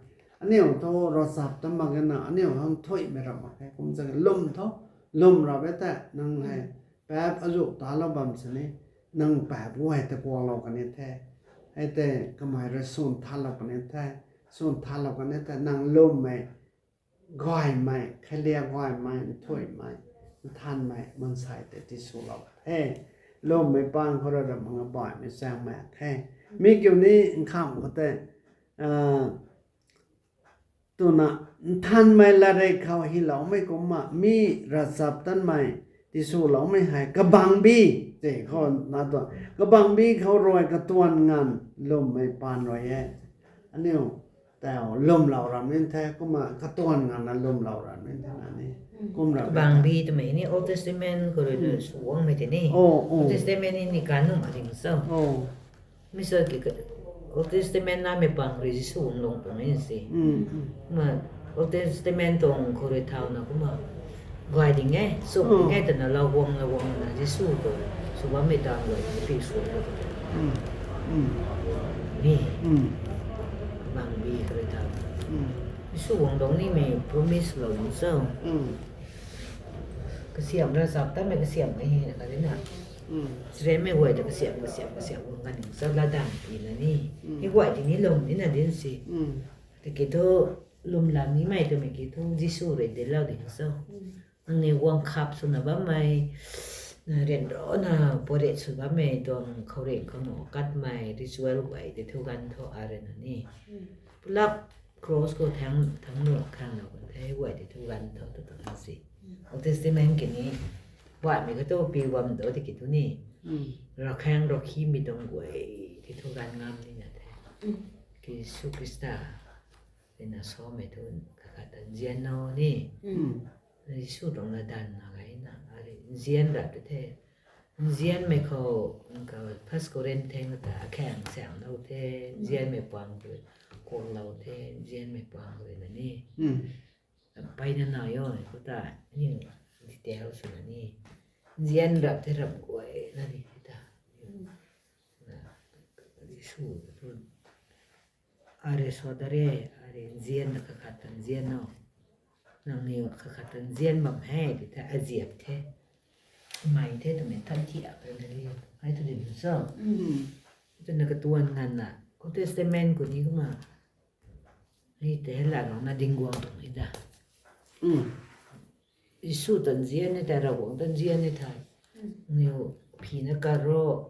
Aniu thu ravchap tam mak ge na, aniu hang thuimei ram mak khe, kum sa ki lwm thu, lwm ra be tei nang hei paap azuh talou bam sini, nang paap guay ta kuaklou kan the, hei tei kamei rui swn thalou kan the, swn thalou kan the, nang lwmmei gaymei, khalia gaymei, nthuimei, nthanmei mansei tei tiswlou the. Lwmmei paan khou rui ram manga baihmei chaengmei khe. Mi kiu ni nkham khou tei twna nthanmei latrik khou hyloumei kumna mi ravchap tanmei tiswloumei hei kabangbi, tei khou na tu, kabangbi khou rui katuan nganv lwmmei paan rui e. Aniu tau lwmlou ra mi the, kumna katuan nganvna lwmlou ra mi the na ni. Kum ra kabangbi twmei ni Old Testament khou rui sw guangmei tei ni. Old Testament ni ni kan nuh mak ding cho. Mi sa ki Old Testament namei pang rui Jisu guang lung pang e si. Kumna Old Testament tuang khou rui thauna kumna gay ding e, sw ding e twna lou guang lou guangna Jisu tu sw bammei tan rui pi sw lou ni. Kabangbi khou rui thauna Jisu guang dang nimei promise lou ni cho. Kasiam ravchap tanmei kasiam mei hei na kari na. Charynmei guay ta kasiam, kasiam, kasiam guang kan ning cho latdanv pi na ni. Hei guay ti ni lwm ni na din si. Tiki thu lwmlou nimei twmei ki thu Jisu rui dinclou ding cho. Nangniw guang khap swna bammei, na ryanrana porit sw bammei tuang khouringh khou nuh katmei ritual guay tei thu ganv thu a rui na ni. Pulap cross khou thangc, thangc nuh khang nuh kan the guay tei thu ganv thu tu tuang si. Old Testament ki ni baihmei kha tu pi bam do tiki thu ni. Ravkhaeng ravkhimei tuang guay tei thu ganv ngam ni na the. Ki Jisu Khrista rui na samei thu kakhat ta nzian no ni. Jisu tuang latdanv na gay na, ari nzian rap te the. Nzianmei khou, ka First Corinth theng ta akhaeng saenglou the, nzianmei pang rui kuaklou the, nzianmei pang rui na ni. Mpeyna nai o, khou ta, aniu detail swna ni. Nzian rap the ram guay na ni ta. Jisu ta thu Ari sodare, ari nzianna kakhat ta nzian no. Nangniw kakhat ta nzian bam he, ti the aziap the. Mei the twmei than thiak rui na ri. Ai thu din cho. Twna katuan nganvna, Old Testament khou ni kumna. Ni tei la rana ding guang tuang e da. Jisu ta nzian ni tei, Ravguangc ta nzian ni tei. Niw phina karo,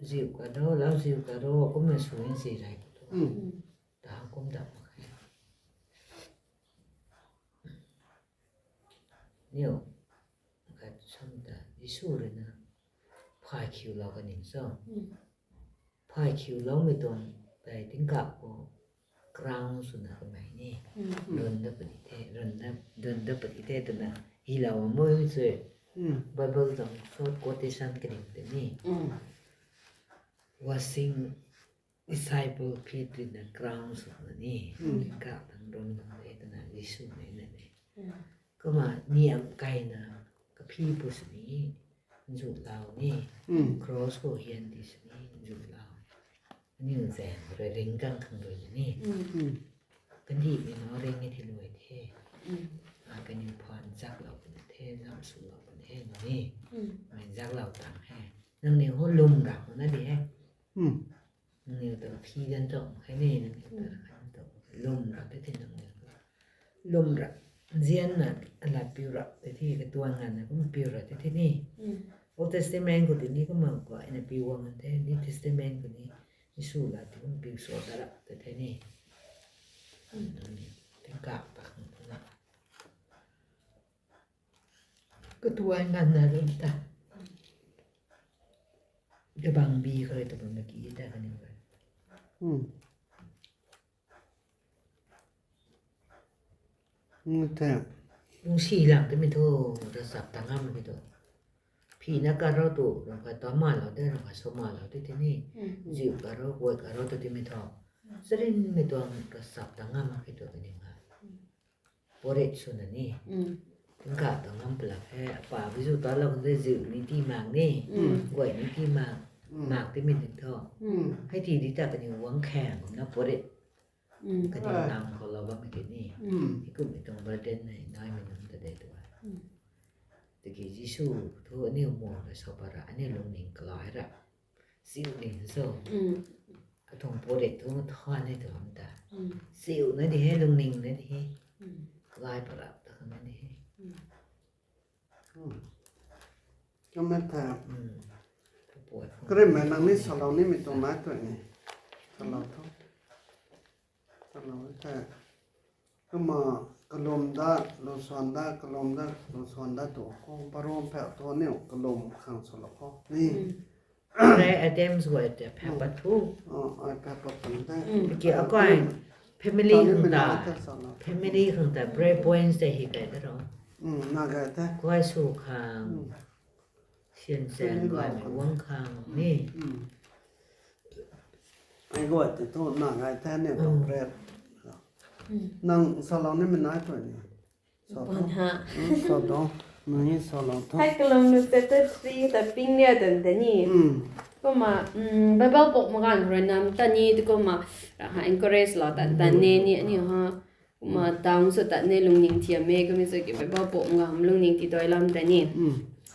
ziu karo, lau ziu karo, kumna sw ni si rei khou thu. Ta kum dat mak khe. Niw, khat sam ta, Jisu rui na, phay khiulou kaning cho. Phay khiuloumei tuang tei tingkauh khou crown swna kamei ni. Run dat puni the, run dat, run dat puni the twna hilou a mo sw. Bible tuang short quotation kaning tei ni. Washing disciple feet rui na crown swna ni. Tingkauh tang run kan the twna Jisu mei na ni. Kumna niam kaina kaphi pu sini, nzulou ni, cross khou hian ti sini, nzulou. Aniu zaeng rui ring gang khang rui ni. Kandihmei na ring e thei luai the. Kaniw phaan zaklou puni the, zam swlou puni the na ni. Mei zaklou tang he. Nangniw hou lwm rap na di he. Nangniw ta phi dan tho, khe ni nangniw ta khan tho. Lwm rap te the nangniw. Lwm rap. Nzianna, alat piu rap te the, katuang nganvna kum piu rap te the ni. Old Testament khou tini kumna guayna piu guang the, New Testament khou ni Jisu la ti kum piu sw ta ra ta the ni. Tingkak ta khang na. Katuai nganvna lum ta. Kabang bi khou rui ta bam na ki ta kaniw rui. Lungsi lang tei mi thu, ravchap ta ngam ki tu. Phina karou tu, rang kha ta ma lou de, rang kha sw ma lou de tini. Ziu karou, guay karou tu timi thu. Charynmei tuang ravchap ta ngam ki tu tini nga. Porit swna ni. Tingkak ta ngam pla khe, apa bi zu ta lou de ziu ni ti mak ni. Guay ni ti mak, mak timi ni thu. Hei ti di ta kaniw guang khang na porit. Kaniw nam khou lou bammei tini. Hei kummei tuang burden nei, naimei nunc ta de tu. Tiki Jisu thu aniu muang rui sw pa ra, aniu lungning kalai ra. Siu ning so. Katuang porit thu than ni tu am ta. Siu na di he, lungning na di he. Lai parap ta kan na di he. Kumna tha. Karimei nang ni salou nimei tuang nai tu ni. Salou thu. Salou the. Kumna kalum da, lusuan da, kalum da, lusuan da tu khou, barum phau thu aniu kalum khang swlou khou ni. Prayer items guay tei phau pat thu. Ai phau pat pan the. Ki akai family khang ta, family khang ta prayer points tei hi kai da ro. Na gay the. Guay sw khang, sian chaeng guaymei guang khang ni. Ai guay tei thu na gay the ni tuang prayer. Nang salou nimei nai tu ni. Pun ha. Salou. Nang ni salou thu. Hei kalum nu chapter three ta ping nia tan ta ni. Kumna Bible pok magan rui nam ta ni tu kumna, ha, encourage lou tan tan ne ni aniu ha. Kumna down sw tan ne, lungning thiam e, kumna sw ki Bible pok magan lungning ti doi lam ta ni.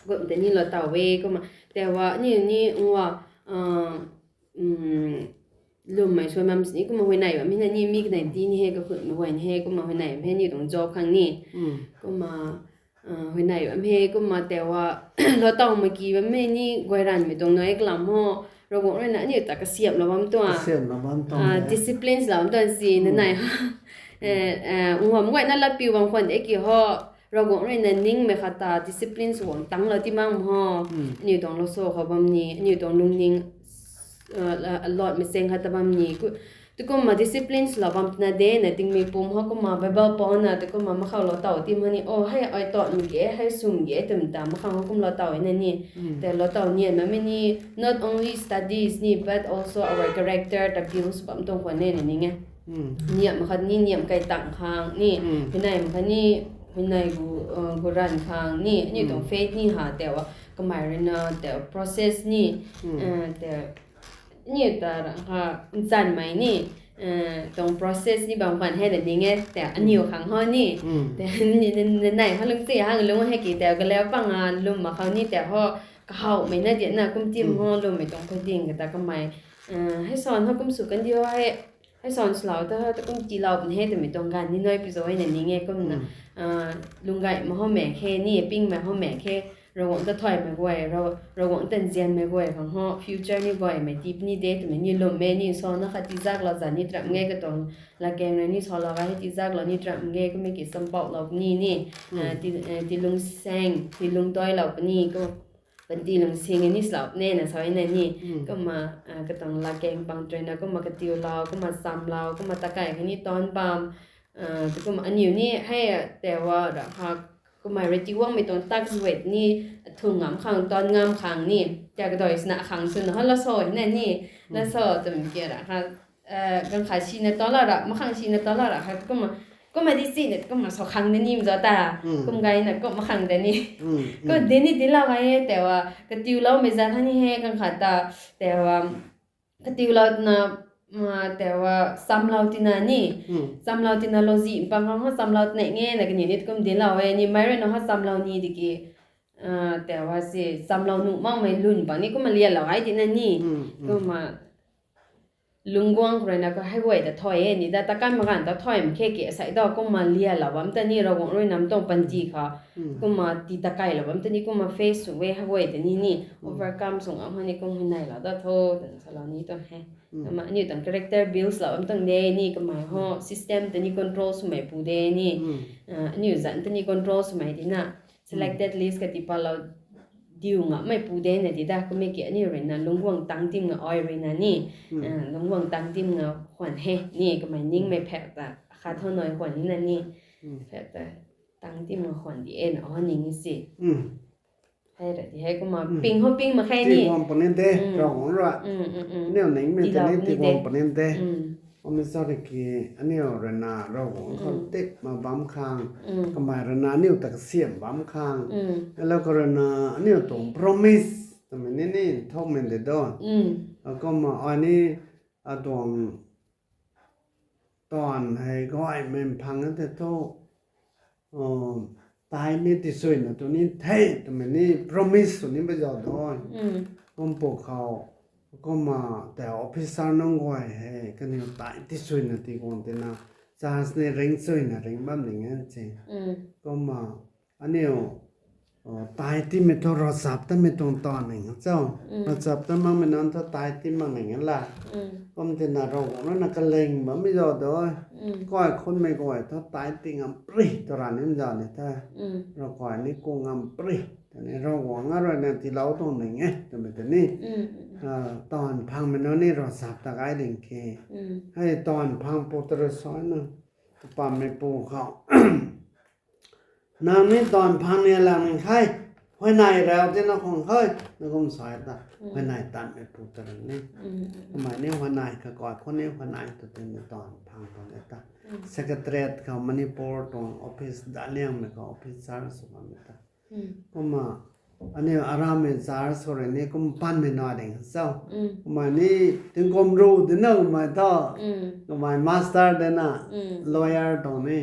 Kum ta ni lou taw e, kumna tewa ni ni ngwa lwmmei suai mam sini kumna huayney bam hei na ni mi kanei ti ni he, kakhunmei guay ni he, kumna huayney bam hei ni tuang job khang ni. Kumna huayney bam hei, kumna tewa lou taw mak ki bam hei ni guay ranvmei tuang nai kalam ho, Ravguangc rui na aniu ta kasiamhlou bam tuang. Disciplines lou bam tuang si na nai ha. Nguam guayna latpiu bam khwan de ki ho, Ravguangc rui na ningmei khat ta disciplines guang tanglou ti mak ho. Aniu tuang lou sw khou bam ni, aniu tuang lungning allotmei chaeng khat ta bam ni. Tukumna disciplines lou bam twna de na tingmei pum ho kumna Bible pau na tukumna makhou lou taw ti ma ni, o hei ai tawmei ge, hei swm ge twmei ta makhang ho kum lou taw na ni. Tei lou taw nian mamei ni, not only studies ni but also our character ta build sw bam tuang khwan ne na ning e. Niam khat ni niam kai tang khang ni, huayney khat ni huayney gu gu ran khang ni, aniu tuang faith ni ha tewa kamei rui na tewa process ni, tewa aniu ta ra ha nchanmei ni tuang process ni bam khwan hei na ning e, tewa aniu khang ho ni. Tei ni nai ha lung si hang lung hei ki tewa kalau pang a lwm mak khou ni tewa ho kahawmei na diana kum tim ho lwmmei tuang pui ding kata kamei hei san ho kum sw kan di ho hei, hei san swlou ta ho ta kum tiilou pun he twmei tuang ganv ni nai pi zo hei na ning e kumna. Lunggaymei ho mak khe ni, pingmei ho mak khe, Ravguangc ta thaymei guay, Ravguangc ta nzianmei guay khang ho future ni gaymei ti puni de twmei ni lwm e ni, sana khat tizaklou zan ni tram nge katuang latkaeng rui ni salou ga hei tizaklou ni tram nge kummei ki champouhlou puni ni, ti lungsaeng, ti lungtailou puni, panti lungsaeng ni salou ne na sa na ni, kumna katuang latkaeng pang trui na kumna katiulou, kumna chamlou, kumna takai kha ni taanc bam, tukumna aniu ni hei tewa ra ha, kumna rui ti guangmei tuang tak zuet ni, thung ngam khang, taanc ngam khang ni, tia kadoi swna khang swna ha la so na ni, la so twmei ki ra ha, ganv khat sina taanc la ra, makhang sina taanc la ra ha, kumna, kumna di sina kumna sa khang de ni mza ta, kum gayna kum makhang de ni, kum de ni dinclou gay e tewa, katiuloumei zan ha ni he ganv khat ta, tewa, katiulou twna, tewa chamlou tina ni, chamlou tina lou zi pang khang ho chamlou twna nge na kaniw ni kum dinclou e ni, mei rui na ho chamlou ni di ki, tewa si chamlou nuh makmei lwn pang ni kumna lianlou gay tina ni, kumna lungcguang khou ruina ka hei guay ta thay e ni da, takai maganv ta thay mak khe ke, asei da kumna lialou bam ta ni, Ravguangc ruina mi tuang panty kha, kumna tii takeilou bam ta ni, kumna face sw e hei guay ta ni ni, overcome sw ngam hei ni kum hei nailou da tho, twna salou ni tuang he. Kumna aniu tuang character builds lou bam tuang de ni, kamei ho, system ta ni control swmei pu de ni, aniu zanc ta ni control swmei tina, selected list kha tii palou diu ngammei pu de na di da, kummei ki aniu ruina lungcguang tang tim nga ai ruina ni, lungcguang tang tim nga khwan he ni, kamei ningmei phek ta, khat tho nai khwan ni na ni, phek ta tang tim nga khwan di e na o ning si. Hei ra di hei kumna ping ho ping mak khe ni. Tiguang puni de, Ravguangc rui. Aniu ningmei ta ni tiguang puni de. Kum sorry ki, aniu ruina Ravguangc khou tip mak bam khang, kamei ruina aniu ta kasiam bam khang, alou khou ruina aniu tuang promise twmei ni ni thowmei de do. Kumna ai ni atuang taanv hei gaymei phang tei thu, tai ni tisuina tu ni the twmei ni promise sw ni ba zau doi. Kumpu khou, kumna tei officer nunc guay hei kaniw tai tisuina tiguang tina, church ni ringcsuina ring bam ning e si. Kumna aniu tai tiimei thu ravchap tamei tuang taanv ning cho. Ravchap ta makmei nunc thu tai tii mak ning e la. Kum tina Ravguangc ruina kaling bammei zau doi. Kaikhunmei guay thu tai tii ngam pri tw ra ni zau ni the. Ravkai ni ku ngam pri. Tani Ravguangc a ruina tiilou tuang ning e twmei ta ni, taanv phangmei nunc ni ravchap ta gay ding khe. Hei taanv phang pu ta rui sa na, pammei pu khou, nang ni taanv phang ni lang ning khe, huayney rau tina khang khe, na kum sa ta, huayney tanmei pu ta rui ni. Kamei ni huayney kakai khou ni huayney tu tina taanv phang tuang e ta. Secretariat khou Manipur tuang office daliangmei khou officer sw bammei ta. Kumna aniu aramei church khou rui ni kum panmei na ding cho. Kamei ni tingkum ru dina kamei thu, kamei master dina, lawyer tuang ni.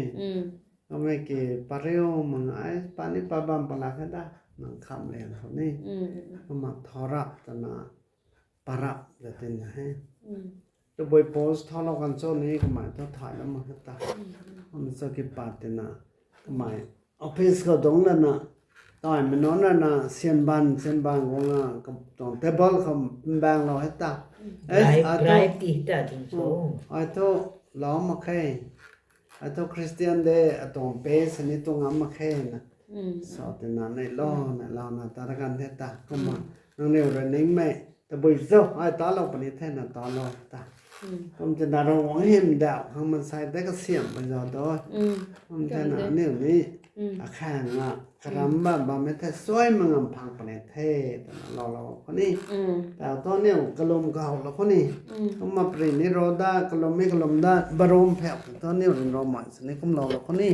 Kamei ki pariu mak ngai, pani pa bam pala khe da, nang kham liang khou ni. Kumna thorap twna, parap ta tina he. Tabui post thalou kan cho ni kamei thu thay lam mak khe ta. Kum cho ki pat tina, kamei office khou dungc lana, taimei nunc lana, sianban, sianban guangna, tuang table khou mbaenglou hei ta. Ai thu lou mak khe. Ai thu Christian de, atuang pe sini tuang ngam mak khe na. Sa tina neilou, neilouna ta ra kan the ta. Kumna, nangniw rui ningmei tabui cho, ai talou puni the na talou ta. Kum tina Ravguangc hymdaw khang maansei tei kasiam pui zau doi. Kum thena aniu ni, akhang a, karam bam bammei the, suai mak ngam phang puni the, twna loulou khou ni. Tau thu aniu kalum kahowlou khou ni. Kumna pari ni ro da, kalummei kalum da, barum phek thu aniu rui ro mai sini kumloulou khou ni.